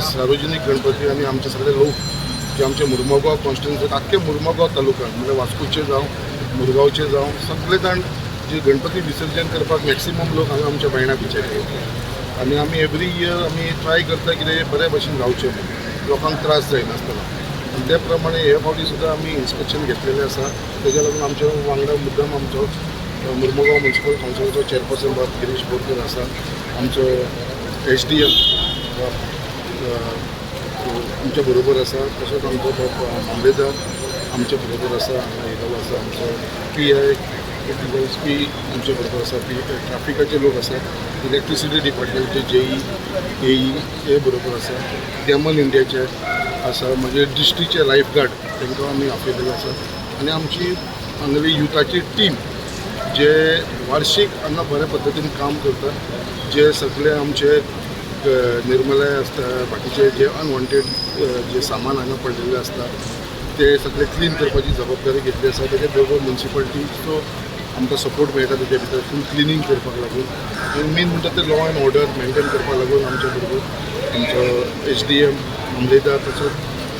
सार्वजनीक गणपती आनी आमचे सगळे लोक जे आमचे मुरमुगांव कॉन्स्टिट्युन्सीत, आख्खे मुरमुगांव तालुक्यान, म्हणजे वास्कोचे जावं, मुरगांवचे जावं, सगळे जाण जे गणपती विसर्जन करपाक मॅक्सिमम लोक हांगा आमच्या बायणा बिचार येता. आनी आमी एवरी इयर आमी ट्राय करता कितें बरे भशेन जावचें म्हणून, लोकांक त्रास जायनासतना. आनी ते प्रमाणे हे फावटी सुद्दां आमी इन्स्पेक्शन घेतलेलें आसा. तेज्या लागून आमच्या वांगडा मुद्दम आमचो मुरमुगांव म्युनिसिपल कावन्सिलाचो चेअरपर्सन बाब गिरीश बोरकर आसा, आमचो एसडीएम आमच्या बरोबर आसा, तशेंच आमचो बाब मामलेदार आमच्या बरोबर आसा, हांगा येयलेलो आसा. आमचो पीआय, पी आमच्या बरोबर आसा, पी ट्राफिकाचे लोक आसा, इलेक्ट्रिसिटी डिपार्टमेंटचे जेई, एई हे बरोबर आसा, गॅमन इंडियाचे आसा, म्हणजे डिस्ट्रिक्टचे लायफ गार्ड तांकां आमी आपयलेले आसा. आनी आमची हांगली युथाची टीम जे वार्षीक हांगा बऱ्या पद्दतीन काम करता, जे सगळे आमचे निर्मलाय आसता, बाकीचे जे अनवॉन्टेड जे सामान हांगा पडलेलें आसता, ते सगळे क्लीन करपाची जबाबदारी घेतली आसा. तेजे बरोबर म्युनिसिपालिटीचो आमकां सपोर्ट मेळटा तेजे भितर फूल क्लिनींग करपाक लागून. आनी मेन म्हणटा ते लॉ एंड ऑर्डर मेंटेन करपाक लागून आमच्या बरोबर आमचो एसडीएम, मामलेदार, तसोच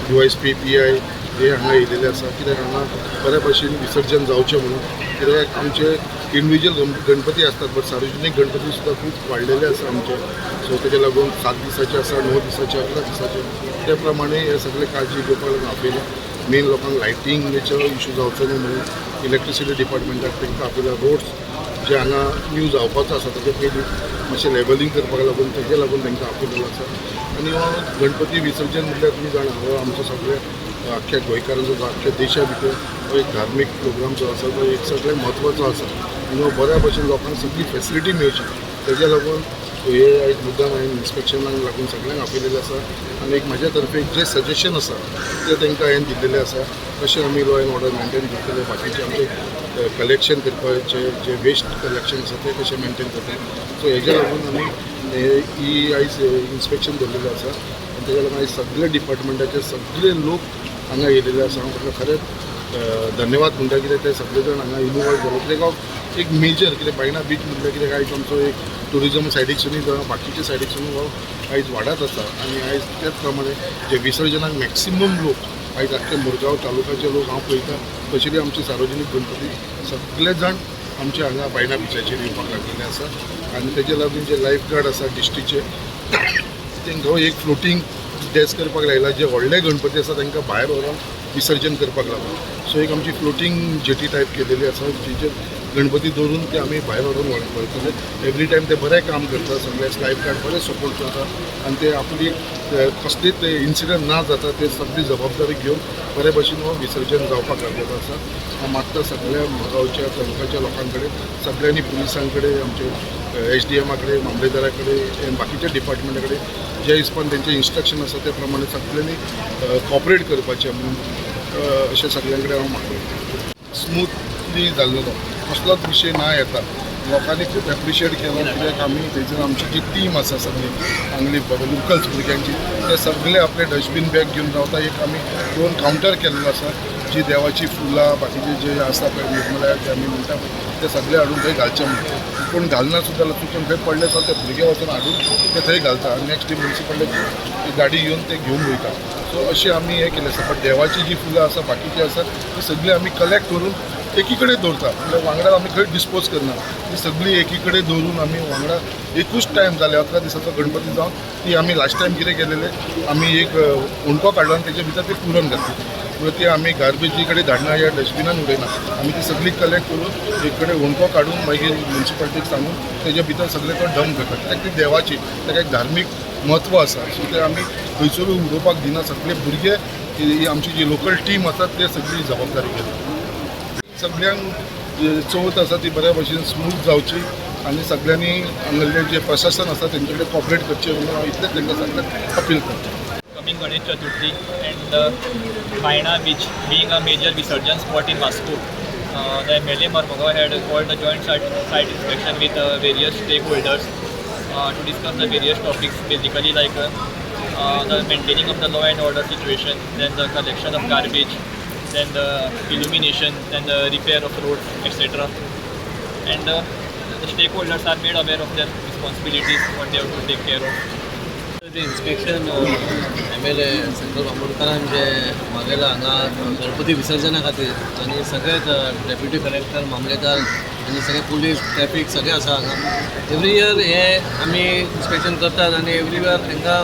डीवायएसपी, पीआय हे हांगा येयलेले आसा, कित्याक हांगा बऱ्या भशेन विसर्जन जावचें म्हणून. कित्याक आमचे इंडिविज्युअल गणपती आसतात, बट सार्वजनीक गणपती सुद्दां खूब वाडलेले आसा आमचे. सो तेका लागून 7 दिसाचे आसा, 9 दिसाचे, 11 दिसाचे, ते प्रमाणे हे सगळे काळजी घेवपाक लागून आपयला. मेन लोकांक लायटिंगेचो इशू जावचो न्हू म्हणून इलेक्ट्रिसिटी डिपार्टमेंटाक तांकां आपयला. रोड्स जे हांगा न्यू जावपाचो आसा, तेजे पयलीं मातशें लेवलिंग करपाक लागून, तेजे लागून तांकां आपयलेलो आसा. आनी हो गणपती विसर्जन म्हटल्यार तुमी जाणा, हो आमचो सगळे अख्ख्या गोंयकारांचो, जो अख्ख्या देशा भितर हो एक धार्मीक प्रोग्राम जो आसा, तो एक सगळ्यात म्हत्वाचो आसा. आनी हो बऱ्या भशेन लोकांक सगळी फेसिलिटी मेळची तेज्या लागून हे आयज मुद्दाम हांवें इन्स्पेक्शनाक लागून सगळ्यांक आपयलेलें आसा. आनी एक म्हाज्या तर्फे जे सजेशन आसा ते तांकां हांवें दिल्लेलें आसा, कशें आमी लॉ एंड ऑर्डर मेंटेन करतले, बाकीचे आमचे कलेक्शन करपाचे जे वेस्ट कलेक्शन आसा ते कशें मेंटेन करतले. सो हेज्या लागून आमी ही आयज इन्स्पेक्शन दवरलेलें आसा. आनी तेज्या लागून आयज सगळे डिपार्टमेंटाचे सगळे लोक हांगा येयलेले आसा. हांव म्हटल्यार खरेंच धन्यवाद म्हणटा, कित्याक ते सगळे जाण हांगा इनवॉल्व जाले. कित्याक हो एक मेजर कितें बायणा बीच म्हटल्यार कितें आयज आमचो एक टुरिजम सायडीकसूनय जावं, बाकीच्या सायडीकसून हो आयज वाडत आसा. आनी आयज त्याच प्रमाणे जे विसर्जनाक मॅक्सिमम लोक आयज आख्खे मुरगांव तालुक्याचे लोक हांव पळयता, स्पेशली आमचे सार्वजनीक गणपती सगळे जाण आमचे हांगा बायणा बिचाचेर येवपाक लागलेले आसा. आनी तेजे लागून जे लायफ गार्ड आसा डिस्ट्रिक्टचे, तांकां एक फ्लोटींग डेस्क करपाक लायला, जे व्हडले गणपती आसा तांकां भायर व्हरोन विसर्जन करपाक लागून. सो एक आमची फ्लोटींग जेटी टायप केलेली आसा, जिचेर गणपती दवरून ते आमी भायर व्हरोन व्हरतले. एवरी टायम ते बरें काम करता, सगळे लायफ गार्ड बरे सपोर्ट करता आनी ते आपली कसलीच इन्सिडंट ना जाता ते सगळी जबाबदारी घेवन बरे भशेन हो विसर्जन जावपाक लागलेलो आसा. हांव मागता सगळ्या मुरगांवच्या तालुक्याच्या लोकां कडेन, सगळ्यांनी पुलिसां कडेन, आमचे एसडीएमा कडेन, मामलेदारा कडेन, बाकीच्या डिपार्टमेंटा कडेन जे हिसपान तेंचे इन्स्ट्रक्शन आसा ते प्रमाणे सगळ्यांनी कॉपरेट करपाचें म्हणून अशें सगळ्यां कडेन हांव मागता. स्मुथली जाल्लो, कसलोच विशय ना येता. लोकांनी खूब एप्रिशिएट केलो, कित्याक आमी थंयसर आमची जी टीम आसा सगळी हांगली लोकल्स भुरग्यांची, ते सगळे आपले डस्टबीन बॅग घेवन रावता. एक आमी दोन कावंटर केल्लो आसा, जी देवाची फुलां, बाकीचे जे आसा पळय निर्मलाय जे आमी म्हणटा पळय, ते सगळे हाडून थंय घालचे म्हणून. कोण घालना सुद्दां जाल्यार चुकून थंय पडले जाल्यार ते भुरगे वचून हाडून ते थंय घालता आनी नेक्स्ट डे म्युनिसिपालिटी गाडी येवन ते घेवन वयता. सो अशें आमी हें केलें आसा. बट देवाची जी फुलां आसा, बाकीची आसा, ती सगळी आमी कलेक्ट करून एकी कडेन दवरता. म्हणल्यार वांगडा आमी खंय डिस्पोज करना. ती सगळी एकी कडेन दवरून आमी वांगडा एकूच टायम जाले 11 दिसाचो गणपती जावन ती आमी लास्ट टायम कितें केलेलें, आमी एक हुंडको काडलो आनी तेजे भितर ती पुरोन घातली. म्हणल्यार ती आमी गार्बेजी कडेन धाडना या डस्टबिनान उडयना. आमी ती सगळी कलेक्ट करून एक कडेन हुंडको काडून मागीर म्युनिसिपालिटीक सांगून तेजे भितर सगळे तो डंप करता. कित्याक ती देवाची, ताका एक धार्मीक म्हत्व आसा. सो ते आमी खंयसरूय उडोवपाक दिना. सगळे भुरगे, ही आमची जी लोकल टीम आसा, ते सगळी जबाबदारी घेता. सगळ्यांक चवथ आसा ती बऱ्या भशेन स्मूथ जावची आनी सगळ्यांनी हांगसरलें जें प्रशासन आसा तेंचे कडेन कॉपरेट करचें म्हणून हांव इतलेंच तांकां सगळ्यांक अपील करता. Coming Ganesh Chaturthi and Baina Beach being a major Visarjan spot in Vasco, the MLA Marmugao had called a joint site inspection with various stakeholders to discuss the various topics, basically like the maintaining of the law and order situation, then the collection of garbage, then the illumination, then the repair of roads, etc. And the stakeholders are made aware of their responsibilities, what they have to take care of. Inspection MLA Sankalp आमोणकरान जे मागयला हांगा गणपती विसर्जना खातीर आनी सगळेच deputy collector, मामलेदार आनी सगळे पुलीस, ट्रॅफिक सगळे आसा हांगा. एवरी इयर हे आमी इन्स्पेक्शन करतात आनी एवरी इयर तांकां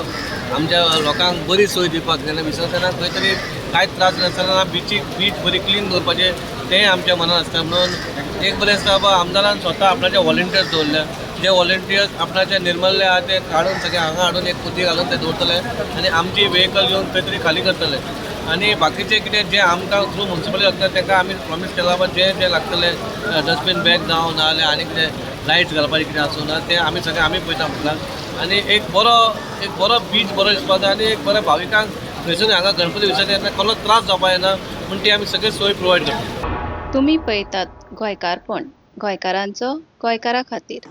आमच्या लोकांक बरी सोय दिवपाक, जेन्ना विसर्जनाक खंय तरी कांयच त्रास नासतना बिचीक बीच बरी क्लीन दवरपाचें तेंय आमच्या मनान आसता. म्हणून एक बरें आसता बाबा, आमदारान स्वता आपणाचे वॉलंटियर्स दवरल्या, जे वॉलंटियर्स आपणाचे निर्मल्ले आहा ते काडून सगळे हांगा हाडून एक पोती घालून ते दवरतले आनी आमची व्हेकल येवन खंय तरी खाली करतले. आनी बाकीचे कितें जे आमकां थ्रू मुन्सिपल लागता ताका आमी प्रॉमीस केलां बाबा, जे जे लागतले डस्टबीन बॅग जावं ना जाल्यार आनी कितें लायट्स घालपाचें कितें आसूं ना, ते आमी सगळे आमी पळयता म्हटलां. आनी एक बरो बीच बरो दिसपाक जाय आनी एक बऱ्या भाविकांक थंयसर हांगा गणपती विसर्जन येतना कसलो त्रास जावपा जायना म्हूण ती आमी सगळी सोय प्रोवायड करता. तुमी पळयतात गोंयकारपण, गोंयकारांचो, गोंयकारा खातीर.